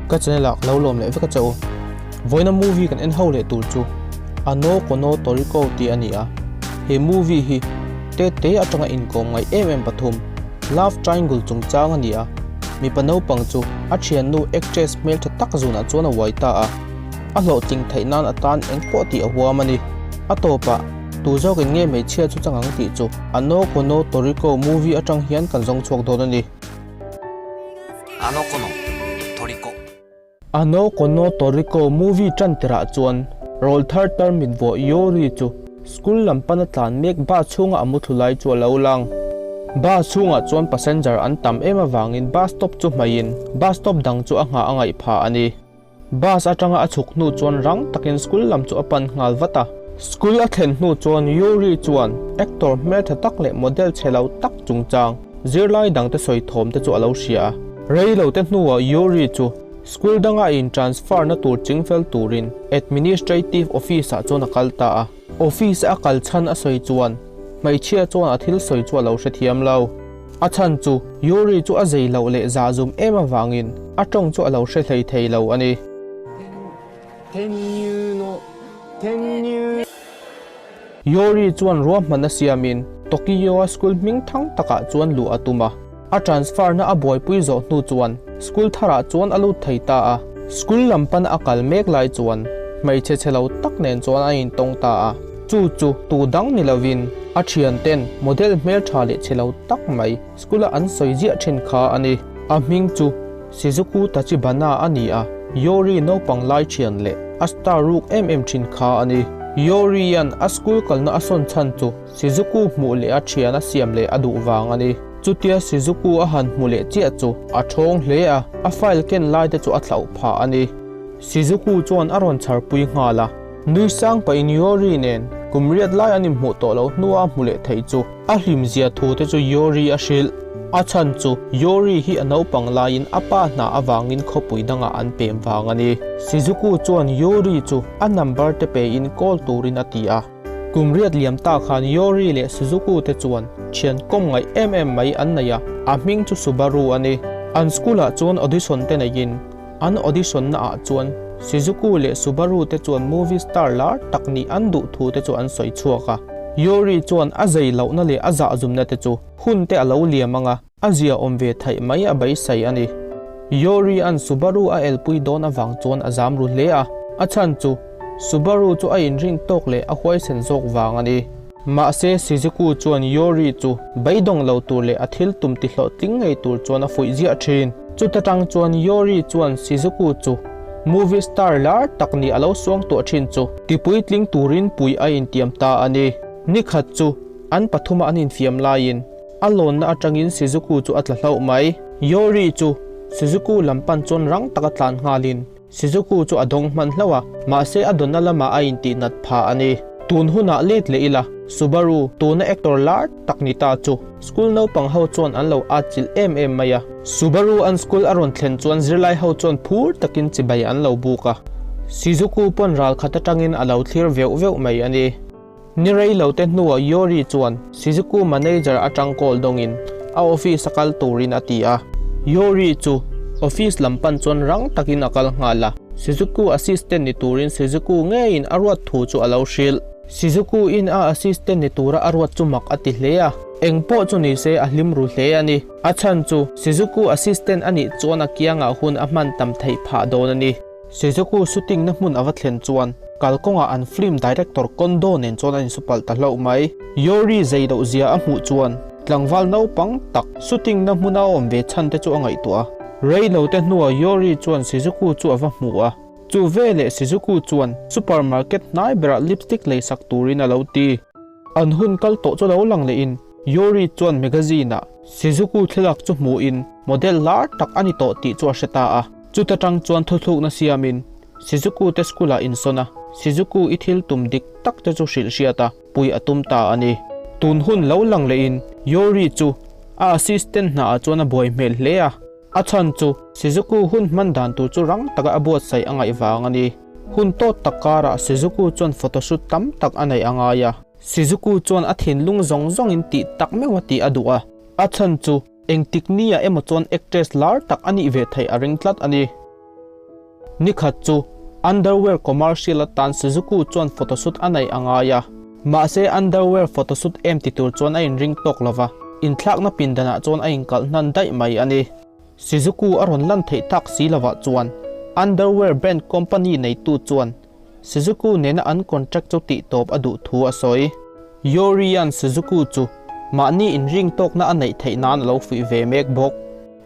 Ka channel ah ka lo lawm leh vek a che u. Vawiina movie kan en ho leh tur chu Ano Kono Toriko tih a ni a. He movie hi te te atanga inkawm ngaih em em pathum Love Triangle chungchang a ni a. Mipa naupang chu a thiannu actress hmeltha tak zunah chuan a uai ta a. A hlawhtling theih nan atan eng pawh tih a huam a ni. A tawpah tu zawkin nge hmeichhia chu chang ang tih chu Ano Kono Toriko movie atang hian kan zawng chhuak dawn a ni. Ano Kono Toriko. Ano Kono Toriko movie tan tirah chuan rawlthar tarmit vuah Yori chu school lam pana tlan mek bus chhunga a muthlu lai chu a lo lang. Bus chhungah chuan passenger an tam em avangin bus stop chu hmaiin bus stop dang chu a nghah a ngaih phah a ni. Bus atanga a chhuk hnu chuan rang takin school lam chu a pan nghal vat a. School a thlen hnu chuan Yuri chuan actor hmeltha tak leh model chhe lo tak chungchang zirlai dangte sawi thawm te chu a lo hria a. Rei lo te hnuah Yuri chu school danga a in transfer na tur chingfel turin administrative office ah chuan a kal ta a. Office a kal chhan a sawi chuan hmeichhia chuan a thil sawi chu a lo hrethiam lo. A chhan chu Yuri chu a zei loh leh zah zum em avangin a tawng chu a lo hre hlei thei lo a ni. Yuri chuan ruahmanna siamin Tokyo-a school hming thang takah chuan luh a tum a. A transfer na a buaipui zawh hnu chuan school tharah chuan a lut thei ta a. School lam pana a kal mek lai chuan hmeichhe chhe lo tak nen chuan a intawng ta a. Chu chu tu dang ni lovin a thianten model hmeltha leh chhe lo tak mai school a an sawi ziah thin kha a ni. A hming chu Shizuku Tachibana a ni a, Yori naupang lai thian leh a star ruk em em thin kha a ni. Yori-a'n a school kalna a sawn chhan chu Shizuku hmuh leh a thian a siam leh a duh vang a ni. Chutia Shizuku a han hmu leh chiah chu a thawng hle a, a file ken lai te chu a thlauh phah a ni. Shizuku chuan a rawn chharpui nghal a. Nui sang pahin Yori nen kum riat lai an inhmuh tawh loh hnua a hmu leh thei chu a hlim zia thu te chu Yori a hrilh. A chhan chu Yori hi a naupang laiin a pa hna avangin khawpui dangah an pem vang a ni. Shizuku chuan Yori chu a number te pein call turin a ti a. Kum riat liam ta khan Yori leh Shizuku te chuan thian kawm ngaih em em mai an nei a, a hming chu Subaru a ni. An school ah chuan audition te neiin An audition na ah chuan Shizuku leh Subaru te chuan movie star lar tak nih an duh thu te chu an sawi chhuak a. Yori chuan a zei lohna leh a zahzumna te chu hun te a lo liam ang a, a zia awm ve theih mai a beisei a ni. Yori an Subaru a elpui dawn avang chuan a zam ru hle a, a chhan chu Subaru chu a inring tawk leh a huaisen zawk vang a ni. Mahse Shizuku chuan Yori chu beidawng lo tur leh a thil tum ti hlawhtling ngei tur chuan a fuih ziah thin. Chuta tang chuan Yori chuan Shizuku chu movie star lar tak nih a lo suang tuah thin chu ti puitling turin pui a intiam ta a ni. Nikhat chu an pathuma an infiam laiin a lawnna atangin Shizuku chu a tla hlauh mai. Yori chu Shizuku lam pan chuan rang taka tlan nghalin Shizuku chu a dawng hman hlauh a, mahse a dawnna lamah a intihnat phah a ni. Tun hunah let leh ila, Subaru, tuna actor lar tak ni ta chu school naupang ho chuan an lo atchilh em em mai a. Subaru an school a rawn thlen chuan zirlai ho chuan phur takin chibai an lo buk a. Shizuku pawn ral khat atangin a lo thlir veuh veuh mai a ni. Ni rei lo te hnuah Yori chuan Shizuku manager atang call dawngin a office a kal turin a ti a. Yori chu office lam pan chuan rang takin a kal nghal a, Shizuku assistant ni turin Shizuku ngeiin a ruat thu chu a lo hrilh. Shizuku in a assistant ni tura a ruat chu mak a ti hle a, eng pawh chu ni se a hlim ru hle a ni. A chhan chu Shizuku assistant a nih chuan a kiangah hun a hman tam theih phah dawn a ni. Shizuku shooting na hmun a va thlen chuan kalkawngah an film director Kondo nen chuan an insupalh ta hlauh mai. Yori zei loh zia a hmuh chuan tlangval naupang tak shooting na hmuna a awm ve chhan te chu a ngaihtuah a. Rei lo te hnuah Yori chuan Shizuku chu a va hmu a. Chu veleh Shizuku chuan supermarket hnai berah lipstick lei sak turin a lo ti. An hun kal tawh chu lo lang lehin Yori chuan magazine-ah Shizuku thlalak chu hmuhin model lar tak a ni tawh tih chu a hre ta a. Chuta tang chuan thuthlukna siamin Shizuku te school-ah insawn a, Shizuku i thil tum dik tak te chu hrilh hriat a, pui a tum ta a ni. Tun hun lo lang lehin Yori chu a assistant hnaah chuan a buai hmel hle a, a chhan chu Shizuku hun hman dan tur chu rang taka a buatsaih a ngaih vang a ni. Hun tawt tak karah Shizuku chuan photoshoot tam tak a neih a ngai a. Shizuku chuan a thinlung zawng zawngin tih tak meuh a tih a duh a, a chhan chu engtik nia emaw chuan actress lar tak a nih ve theih a ring tlat a ni. Nikhat chu underwear commercial atan Suzuku chuan photoshoot a neih a ngai a. Mahse underwear photoshoot em ti tur chuan a inring tawk lova, inthlakna pindanah chuan a inkalh hnan daih mai a ni. Shizuku a rawn lan theih tak si lovah chuan underwear brand company neitu chuan Shizuku nena an contract chu tihtawp a duh thu a sawi. Yori-a'n Shizuku chu mahni inring tawkna a neih theih nan a lo fuih ve mek bawk.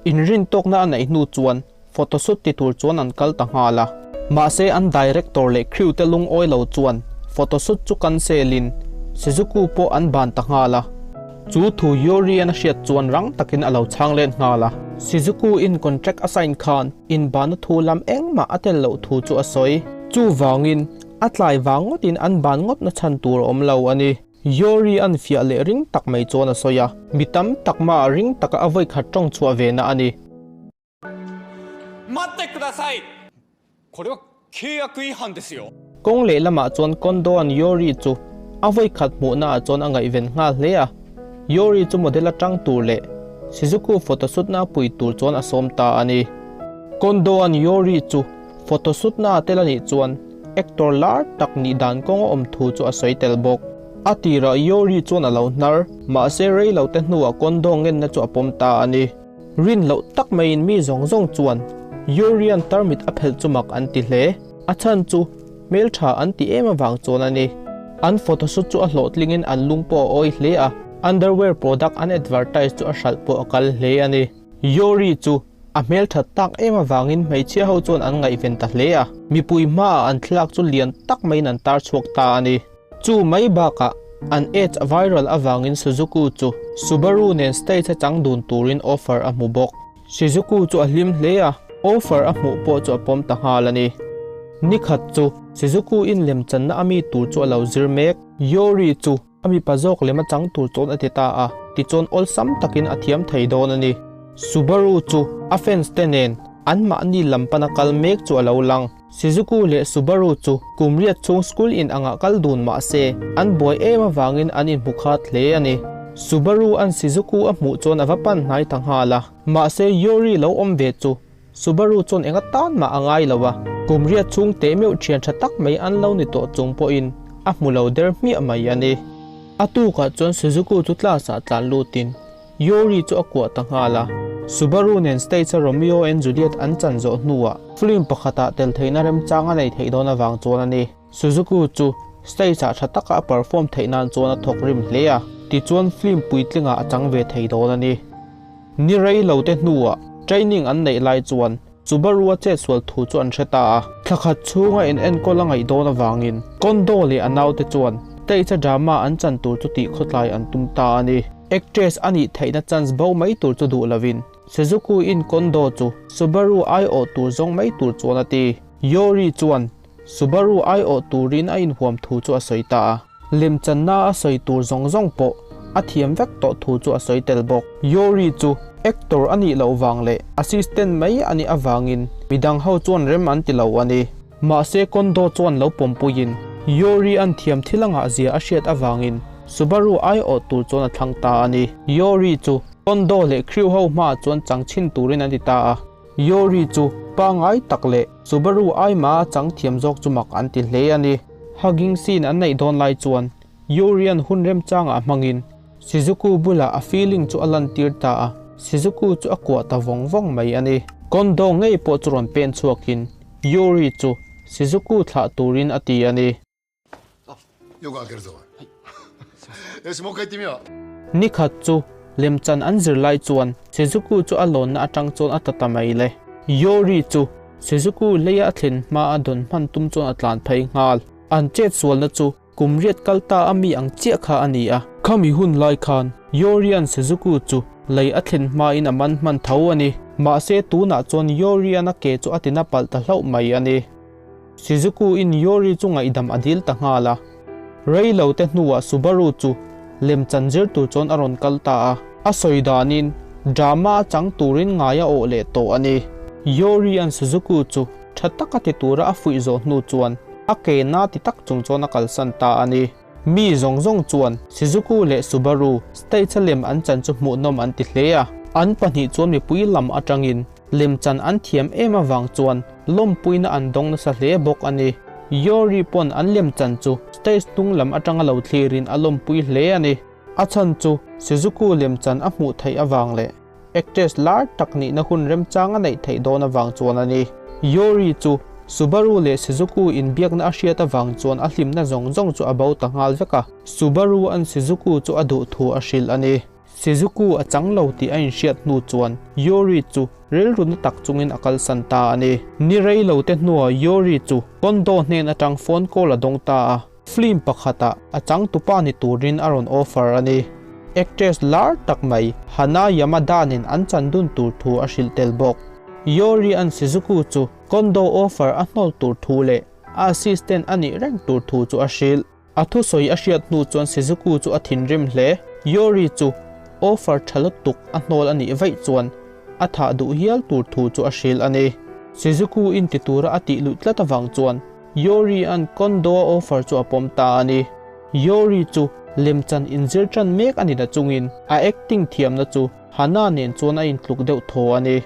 Inrin tawkna a neih hnu chuan photoshoot ti tur chuan an kal ta nghal a. Mahse an director leh crew te lungawi lo chuan photoshoot chu cancel in Shizuku pawh an ban ta nghal a. Chu thu Yori-a'n a hriat chuan rang takin a lo chhang let nghal a. Shizuku-in contract a sign khan inbana thu lam engmah a tel loh thu chu a sawi. Chuvangin, a tlai vang ngawtin an ban ngawtna chhan tur a awm lo a ni. Yori-a'n fiah leh ring tak mai chuan a sawi a. Mi tam tak mah ring taka a vawikhat tawng chhuah ve na a ni. Kawng lehlamah chuan Kondo-a'n Yori chu a vawikhat hmuhnaah chuan a ngaihven nghal hle a. Yori chu model atang tur leh Shizuku photoshoot-na a pui tur chuan a sawm ta a ni. Kondo-a'n Yori chu photoshoot-na a tel a nih chuan actor lar tak nih dan kawng a awm thu chu a sawi tel bawk. A tirah Yori chuan a lo hnar, mahse rei lo te hnuah Kondo ngenna chu a pawm ta a ni. Rin loh tak maiin mi zawng zawng chuan Yurian tarmit a phelh chu mak an ti hle. A chhan chu hmeltha an ti em avang chuan a ni. An photoshoot chu a hlawhtlingin an lung pawh a awi hle a, underwear product an advertise chu a hralh pawh a kal hle a ni. Yuri chu a hmelthat tak em avangin hmeichhia ho chuan an ngaihven ta hle a, mipui hmaah an thlalak chu lian tak maiin an tar chhuak ta a ni. Chu mai bakah an ads a viral avangin Suzuku chu Subaru nen stage a chang dun turin offer a hmu bawk. Shizuku chu a hlim hle a, offer a hmuh pawh chu a pawm ta nghal a ni. Nikhat chu Shizuku in lemchanna a mi tur chu a lo zir mek. Yori chu a mipa zawk lem a chang tur chuan a ti ta a, tichuan awlsam takin a thiam thei dawn a ni. Subaru chu a fans te nen anmahni lam pana kal mek chu a lo lang. Shizuku leh Subaru chu kum riat chhung school in angah kal dun mah se, an buai em avangin an inhmu khat hle a ni. Subaru an Shizuku a hmuh chuan a va pan hnai ta nghal a, mahse Yori lo awm ve chu Subaru chuan enga tan mah a ngai lo a, kum riat chhung teh meuh thian tha tak mai an lo ni tawh chung pawhin a hmu lo der hmiah mai a ni. A tukah chuan Shizuku chu class ah tlan lutin Yori chu a kuah ta nghal a. Subaru nen stage a Romeo and Juliet an chan zawh hnuah film pakhatah tel theihna remchang a nei theih dawn avang chuan a ni. Suzuku chu stage ah tha taka a perform theih nan chuan a thawk rim hle a, tichuan film puitlingah a chang ve thei dawn a ni. Ni rei lo te hnuah training an neih lai chuan Subaru a chetsual thu chu an hre ta a. Thla khat chhunga in enkawl a ngaih dawn avangin Kondo leh a naute chuan stage a drama an chan tur chu tih khawtlai an tum ta a ni. Actress a nih theihna chance bo mai tur chu duh lovin Shizuku in Kondo chu Subaru aiawh tur zawng mai tur chuan a ti. Yori chuan Subaru aiawh turin a inhuam thu chu a sawi ta a. Lemchanna a sawi tur zawng zawng pawh a thiam vek tawh thu chu a sawi tel bawk. Yori chu actor a nih loh vang leh assistant mai a nih avangin midang ho chuan rem an ti lo a ni. Mahse Kondo chuan lo pawmpuiin Yori an thiam thil a ngah zia a hriat avangin Subaru aiawh tur chuan a thlang ta a ni. Yori chu Kondo leh crew ho hmaah chuan chang chhin turin an ti ta a. Yori chu pangai tak leh Subaru aima a chang thiam zawk chu mak an ti hle a ni. Hugging scene an neih dawn lai chuan Yori-a'n hun remchangah hmangin Shizuku bulah a feeling chu a lantir ta a, Shizuku chu a kuah ta vawng vawng mai a ni. Kondo ngei pawh chu rawn pen chhuakin Yori chu Shizuku thlah turin a ti a ni. Nikhat chu lemchan an zir lai chuan Shizuku chu a lawnna atang chuan a ta ta mai le. Yori chu Shizuku leia a thlen hma a dawn hman tum chuan a tlan phei nghal. An chet sualna chu kum riat kal ta a mi ang chiah kha a ni a. Khami hun lai khan Yori-a'n Shizuku chu lei a thlen hmain a man hman tho a ni. Mahse tunah chuan Yori-a'n a ke chu a tina palh ta hlauh mai a ni. Shizuku in Yori chu ngaihdam a dil ta nghal a. Rei lo te hnuah Subaru chu lemchan zir tur chuan a rawn kal ta a. A sawi danin drama a chang turin ngai a awh leh tawh a ni. Yori an Suzuku chu tha taka ti tura a fuih zawh hnu chuan a ke na ti tak chung chuan a kalsan ta a ni. Mi zawng zawng chuan Shizuku leh Subaru stage a lem an chan chu hmuhnawm an ti hle a. An pahnih chuan mipui lam atangin lemchan an thiam em avang chuan. Lawmpuina an dawng nasa hle bawk a ni. Yori pawn an lemchan chu stage hnung lam atanga lo thlirin a lawmpui hle a ni. A chhan chu Shizuku lemchan a hmuh theih avang leh actress lar tak nihna hun remchang a neih theih dawn avang chuan a ni. Yori chu Subaru leh Shizuku inbiakna a hriat avang chuan a hlimna zawng zawng chu a bo ta nghal vek a, Subaru an Shizuku chu a duh thu a hrilh a ni. Shizuku a chang lo tih a inhriat hnu chuan Yori chu rilru na tak chungin a kalsan ta a ni. Ni rei lo te hnuah Yori chu Kondo hnen atang phone call a dawng ta a, film pakhatah a changtupa ni turin a rawn offer a ni. Actress lar tak mai Hana Yamada nen an chan dun tur thu a hrilh tel bawk. Yori an Shizuku chu Kondo offer a hnawl tur thu leh a assistant a nih reng tur thu chu a hrilh. A thusawi a hriat hnu chuan Shizuku chu a thinrim hle. Yori chu offer tha lutuk a hnawl a nih vaih chuan a thah duh hial tur thu chu a hrilh a ni. Shizuku in ti tura a tih luih tlat avang chuan Yori an Kondo-a offer chu a pawm ta a ni. Yori chu lemchan inzir tan mek a ni na chungin a acting thiamna chu Hana nen chuan a intluk deuh thaw a ni.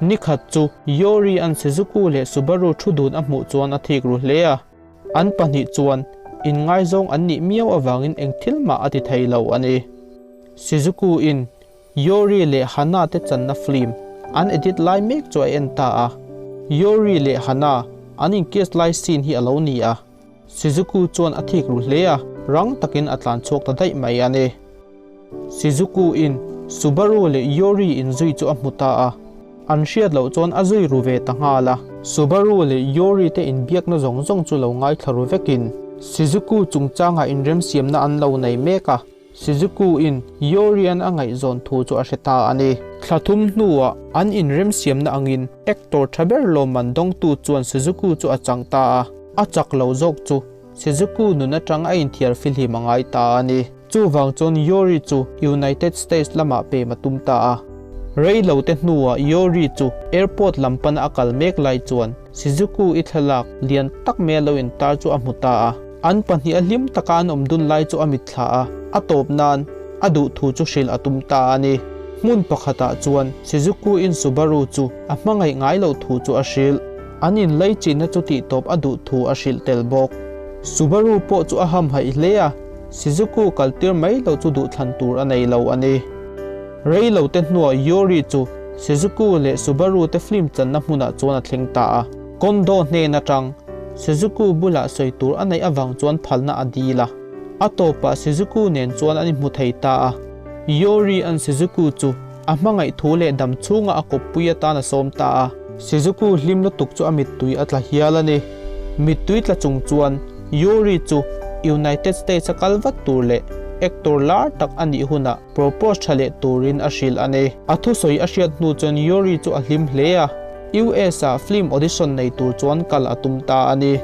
Nikhat chu Yori an Shizuku leh Subaru thu dun a hmuh chuan a thik ru hle a. An pahnih chuan inngaizawng an nih miau avangin eng thil mah a ti thei lo a ni. Shizuku in Yori leh Hana te channa film an edit lai mek chu a en ta a. Yori leh Hana an in kiss lai scene hi a lo ni a. Shizuku chuan a thik ru hle a, rang takin a tlan chhuak ta daih mai a ni. Shizuku in Subaru leh Yori in zui chu a hmu ta a, an hriat loh chuan a zui ru ve ta nghal a. Subaru leh Yori te inbiakna zawng zawng chu lo ngaithla ru vekin Shizuku chungchangah inremsiamna an lo nei mek a, Shizuku in Yori an a ngaihzawn thu chu a hre ta a ni. Thla thum hnuah an inremsiamna angin actor tha ber lawmman dawngtu chuan Shizuku chu a chang ta a, a chak lo zawk chu Shizuku nun atang a inthiar fihlim a ngai ta a ni. Chuvang chuan Yori chu United States lamah pem a tum ta a. Rei lo te hnuah Yori chu airport lam pana a kal mek lai chuan Shizuku i thlalak lian tak mai a lo intar chu a hmu ta a. An pahnih a hlim taka an awm dun lai chu a mitthla a, a tawp nan a duh thu chu hrilh a tum ta a ni. Hmun pakhatah chuan Shizuku in Subaru chu a hmangaih ngai loh thu chu a hrilh. An inlaichinna chu tihtawp a duh thu a hrilh tel bawk. Subaru pawh chu a hamhaih hle a. Shizuku kal tir mai loh chu duhthlan tur a nei lo a ni. Rei lo te hnuah Yori chu Shizuku leh Subaru te film channa hmunah chuan a thleng ta a. Kondo hnen atang Shizuku bulah sawi tur a neih avang chuan phalna a dil a. A tawpah Shizuku nen chuan an inhmu thei ta a. Yori an Shizuku chu a hmangaih thu leh dam chhunga a kawppui atan a sawm ta a. Shizuku hlim lutuk chu a mittui a tla hial a ni. Mittui tla chung chuan Yuri chu United States a kal vat tur leh actor lar tak a nih hunah propose tha leh turin a hrilh a ni. A thusawi a hriat hnu chuan Yuri chu a hlim hle a, US ah film audition nei tur chuan kal a tum ta a ni.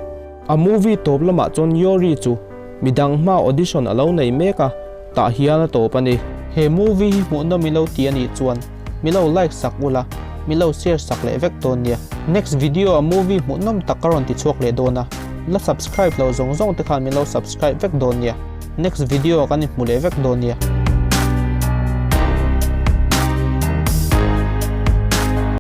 A movie tawp lamah chuan Yuri chu midang hma audition a lo nei mek a, tah hian a tawp a ni. He movie hi hmuhnawm i lo ti a nih chuan mi lo like sak ula, mi lo share sak leh vek dawn nia. Next video ah movie hmuhnawm tak ka rawn ti chhuak leh dawn a, la subscribe lo zawng zawng te khan mi lo subscribe vek dawn nia. Next video ah kan inhmu leh vek dawn nia.